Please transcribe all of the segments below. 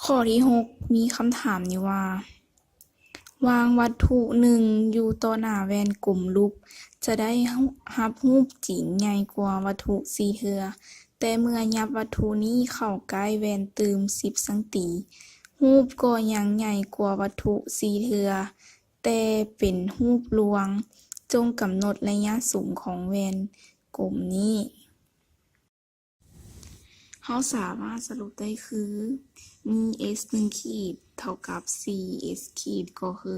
ຂໍ້ທີຫົກ ມີຄຳຖາມຢູ່ວ່າ ວາງວັດຖຸໜຶ່ງຢູ່ຕໍ່ໜ້າແວ່ນກົມລູບ ຈະໄດ້ຮັບຮູບຈິງໃຫຍ່ກວ່າວັດຖຸສີ່ເທື່ອ, ແຕ່ເມື່ອຫຍັບວັດຖຸນີ້ເຂົ້າໃກ້ແວ່ນຕື່ມສິບຊັງຕີ, ຮູບກໍຍັງໃຫຍ່ກວ່າວັດຖຸສີ່ເທື່ອ, ແຕ່ເປັນຮູບລວງ. ຈົ່ງກຳນົດໄລຍະສຸມຂອງແວ່ນກົມນີ້. ເຮົາສາມາດສະຫຼຸບໄດ້ຄື ມີ S ໜຶ່ງຂີດເທົ່າກັບ ສີ່ S ຂີດ ກໍຄື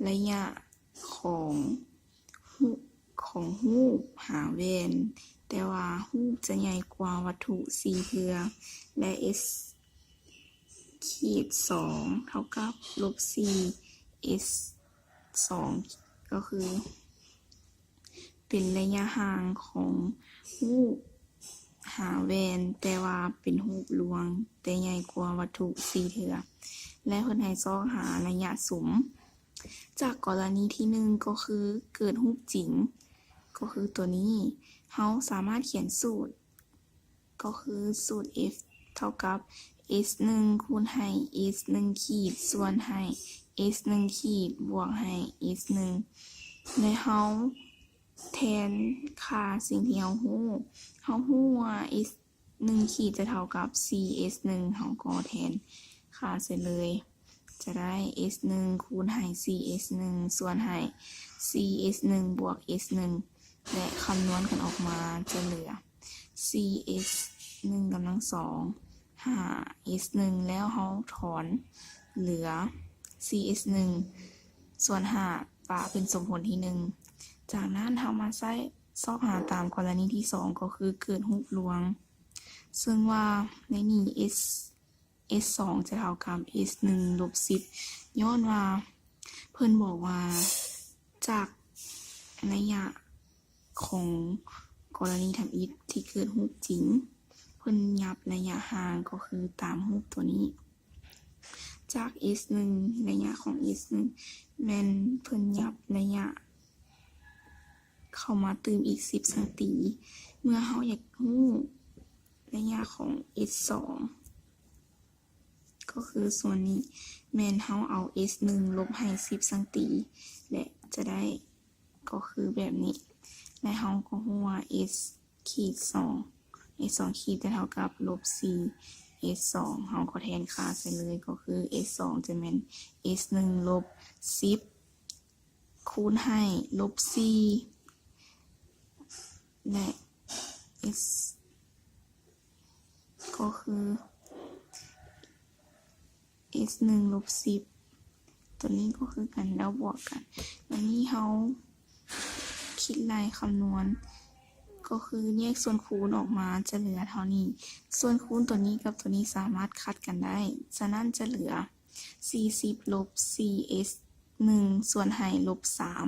ໄລຍະຂອງຮູບ ຂອງຮູບຫາແວ່ນ, ແຕ່ວ່າຮູບຈະໃຫຍ່ກວ່າວັດຖຸສີ່ເທື່ອ ແລະ S ຂີດສອງເທົ່າກັບລົບສີ່ S ສອງ ກໍຄື ເປັນໄລຍະຫ່າງຂອງຮູບຫາແວ່ນ, ແຕ່ວ່າເປັນຮູບລວງ, ແຕ່ໃຫຍ່ກວ່າວັດຖຸສີ່ເທື່ອ ແລະ ເພິ່ນໃຫ້ຊອກຫາໄລຍະສຸມ. ຈາກກໍລະນີທີໜຶ່ງ ກໍຄືເກີດຮູບຈິງ, ກໍຄືຕົວນີ້, ເຮົາສາມາດຂຽນສູດ ກໍຄືສູດ F ເທົ່າກັບ S ໜຶ່ງຄູນໃຫ້ S ໜຶ່ງຂີດ ສ່ວນໃຫ້ S ໜຶ່ງຂີດ ບວກໃຫ້ S ໜຶ່ງ ແລະ ເຮົາແທນຄ່າສິ່ງທີ່ເຮົາຮູ້. ເຮົາຮູ້ວ່າ S ໜຶ່ງຂີດຈະເທົ່າກັບ ສີ່ S ໜຶ່ງ ເຮົາກໍແທນຄ່າໃສ່ເລີຍ. ຈະໄດ້ S ໜຶ່ງຄູນໃຫ້ ສີ່ S ໜຶ່ງ ສ່ວນໃຫ້ ສີ່ S ໜຶ່ງ ບວກ S ໜຶ່ງ ແລະ ຄຳນວນກັນອອກມາຈະເຫຼືອ ສີ່ S ໜຶ່ງກຳລັງສອງ ຫ້າ S ໜຶ່ງ ແລ້ວເຮົາຖອນເຫຼືອ ສີ່ S ໜຶ່ງ ສ່ວນ ຫ້າ ປະເປັນສົມຜົນທີໜຶ່ງ. ຈາກນັ້ນເຮົາມາໃຊ້ຊອກຫາຕາມກໍລະນີທີສອງ ກໍຄືເກີດຮູບລວງ, ເຊິ່ງວ່າໃນນີ້ S S ສອງຈະເທົ່າກັບ S ໜຶ່ງລົບສິບ ຍ້ອນວ່າເພິ່ນບອກວ່າຈາກໄລຍະຂອງກໍລະນີທຳອິດທີ່ເກີດຮູບຈິງ ເພິ່ນຫຍັບໄລຍະຫ່າງ ກໍຄືຕາມຮູບຕົວນີ້ ຈາກ S ໜຶ່ງ ໄລຍະຂອງ S ໜຶ່ງ ແມ່ນເພິ່ນຫຍັບໄລຍະເຂົ້າມາຕື່ມອີກສິບຊັງຕີ. ເມື່ອເຮົາຢາກຮູ້ໄລຍະຂອງ S ສອງ ກໍຄືສ່ວນນີ້ ແມ່ນເຮົາເອົາ S ໜຶ່ງລົບໃຫ້ສິບຊັງຕີ ແລະ ຈະໄດ້ກໍຄືແບບນີ້ ແລະ ເຮົາກໍຮູ້ວ່າ S ຂີດສອງ S ສອງຂີດຈະເທົ່າກັບລົບສີ່ S ສອງ ເຮົາກໍແທນຄ່າໃສ່ເລີຍ ກໍຄື S ສອງຈະແມ່ນ S ໜຶ່ງລົບສິບ ຄູນໃຫ້ລົບສີ່ ແລະ S ກໍຄື S ໜຶ່ງລົບສິບ ຕົວນີ້ກໍຄືກັນ ແລ້ວບວກກັນ. ບາດນີ້ເຮົາຄິດໄລ່ຄຳນວນ ກໍຄືແຍກສ່ວນຄູນອອກມາຈະເຫຼືອເທົ່ານີ້. ສ່ວນຄູນຕົວນີ້ກັບຕົວນີ້ສາມາດຂັດກັນໄດ້, ສະນັ້ນຈະເຫຼືອ ສີ່ສິບລົບສີ່ S ໜຶ່ງ ສ່ວນໃຫ້ລົບສາມ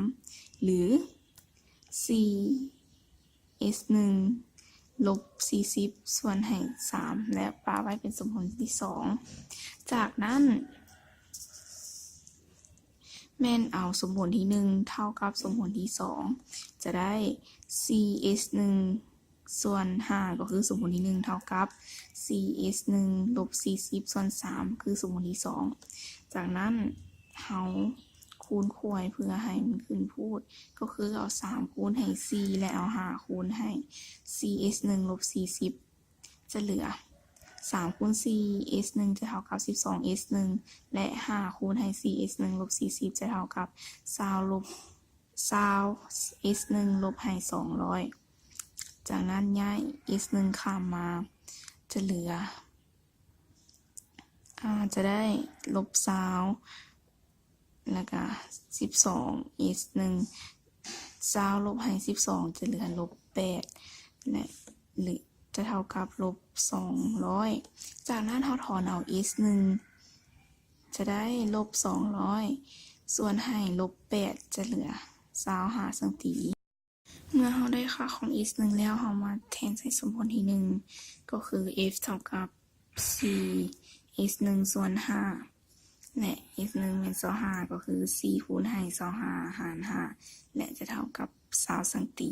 ຫຼື ສີ່ S ໜຶ່ງລົບສີ່ສິບ ສ່ວນໃຫ້ສາມ ແລະ ປະໄວ້ເປັນສົມຜົນທີສອງ. ຈາກນັ້ນ ແມ່ນເອົາສົມຜົນທີໜຶ່ງເທົ່າກັບສົມຜົນທີສອງ ຈະໄດ້ ສີ່ S ໜຶ່ງ ສ່ວນຫ້າ ກໍຄືສົມຜົນທີໜຶ່ງ ເທົ່າກັບ ສີ່ S ໜຶ່ງລົບສີ່ສິບ ສ່ວນສາມ ຄືສົມຜົນທີສອງ. ຈາກນັ້ນເຮົາຄູນຂວາຍເພື່ອໃຫ້ມັນຂຶ້ນພູດ ກໍຄືເອົາສາມຄູນໃຫ້ສີ່ ແລະ ເອົາຫ້າຄູນໃຫ້ສີ່ S ໜຶ່ງລົບສີ່ສິບ ຈະເຫຼືອ ສາມຄູນສີ່ S ໜຶ່ງຈະເທົ່າກັບສິບສອງ S ໜຶ່ງ ແລະ ຫ້າຄູນໃຫ້ສີ່ S ໜຶ່ງລົບສີ່ສິບ ຈະເທົ່າກັບຊາວລົບ ຊາວ S ໜຶ່ງລົບໃຫ້ສອງຮ້ອຍ. ຈາກນັ້ນຍ້າຍ S ໜຶ່ງຂ້າມມາ ຈະເຫຼືອ ອາ ຈະໄດ້ລົບຊາວ ແລ້ວກະສິບສອງ S ໜຶ່ງ ຊາວລົບໃຫ້ສິບສອງ ຈະເຫຼືອລົບແປດ ແລະ ຫຼື ຈະເທົ່າກັບລົບສອງຮ້ອຍ. ຈາກນັ້ນເຮົາຖອນເອົາ S ໜຶ່ງ ຈະໄດ້ລົບສອງຮ້ອຍ ສ່ວນໃຫ້ລົບແປດ ຈະເຫຼືອຊາວຫ້າສັງຕີ. ເມື່ອເຮົາໄດ້ຄ່າຂອງ S ໜຶ່ງແລ້ວ ເຮົາມາແທນໃສ່ສົມຜົນທີໜຶ່ງ ກໍຄື F ເທົ່າກັບສີ່ S ໜຶ່ງສ່ວນຫ້າ ແລະ S ໜຶ່ງແມ່ນຊາວຫ້າ ກໍຄືສີ່ຄູນໃຫ້ຊາວຫ້າຫານຫ້າ ແລະ ຈະເທົ່າກັບຊາວສັງຕີ.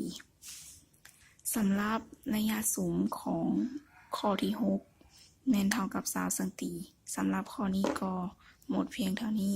ສຳລັບໄລຍະສຸມຂອງຂໍ້ທີຫົກ ແມ່ນເທົ່າກັບຊາວສັງຕີ. ສຳລັບຂໍ້ນີ້ກໍໝົດພຽງເທົ່ານີ້.